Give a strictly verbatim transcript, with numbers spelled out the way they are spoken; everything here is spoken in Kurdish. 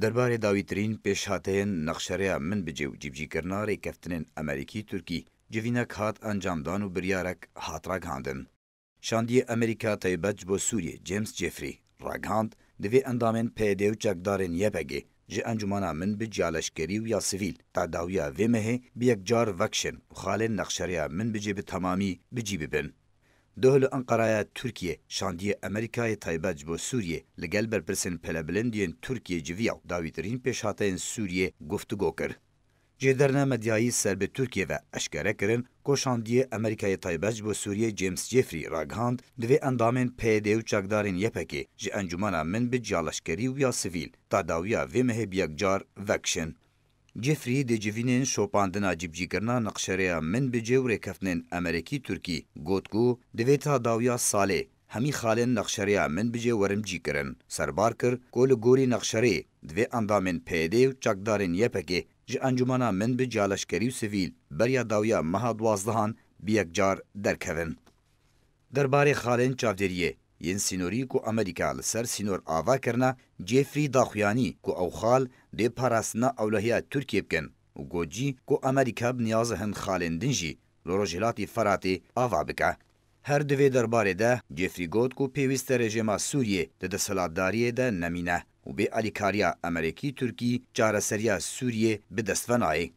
Derbarê dawîtirîn pêşhateyên nexşereya Minbicê û cîbicîkirina rêkeftinên Amerîkî-Tirkî civînek hat encamdan û biryarek hat ragihandin. Şandiyê Amerîka taybet ji bo Sûriyê James Jeffrey ragihand, divê endamên P Y D û çekdarên Y P G ji encûmena Minbic ya leşkerî û ya sivîl ta dawiya vê mehê bi yekcar vekişin û xalên nexşereya Minbicê bi temamî bi cî bibin. Doh li Enqeraya Tirkiyê şandiyê Amerîkayê taybet ji bo Sûriyê li gel berpirsên pêlebilind yên Tirkiyê civiya û dawîtirîn pêşhateyên Sûriyê guftûgo kir. Ji dernê medyayî ser bi Tirkiyê ve eşkere kirin ku şandiyê Amerîkayê taybet ji bo Sûriyê James Jeffrey ragihand, divê endamên P Y D û çekdarên Y P G ji encûmena Minbic ya leşkerî û ya sivîl ta dawiya vê mehê bi yekcar vekişin. Jeffrey dê civînên şopandina cîbicîkirina nexşereya Minbicê û rêkeftinên Amerîkî-Tirkî got ku divê ta dawiya salê hemî xalên nexşereya Minbicê werin cîkirin. Serbar kir ku li gorî nexşerê divê endamên P Y D û çekdarên Y P G ji encûmena Minbic ya leşkerî û sivîl beriya dawiya meha duwazdehan bi yekcar derkevin. Derbarê xalên çavdêriyê yên sînorî ku Amerîka li ser sînor ava kirine, Jeffrey daxuyanî ku ew xal dê parastina ewlehiya Tirkiyê bikin û got jî ku Amerîka bi niyaza hin xalên din jî li Rojhilatî Feratê ava bike. Her di vê derbarê de Jeffrey got ku pêwîst e rejêma Sûriyê di desthilatdariyê de nemîne û bê alîkariya Amerîkî-Tirkî çareseriya Sûriyê bi dest ve nayê.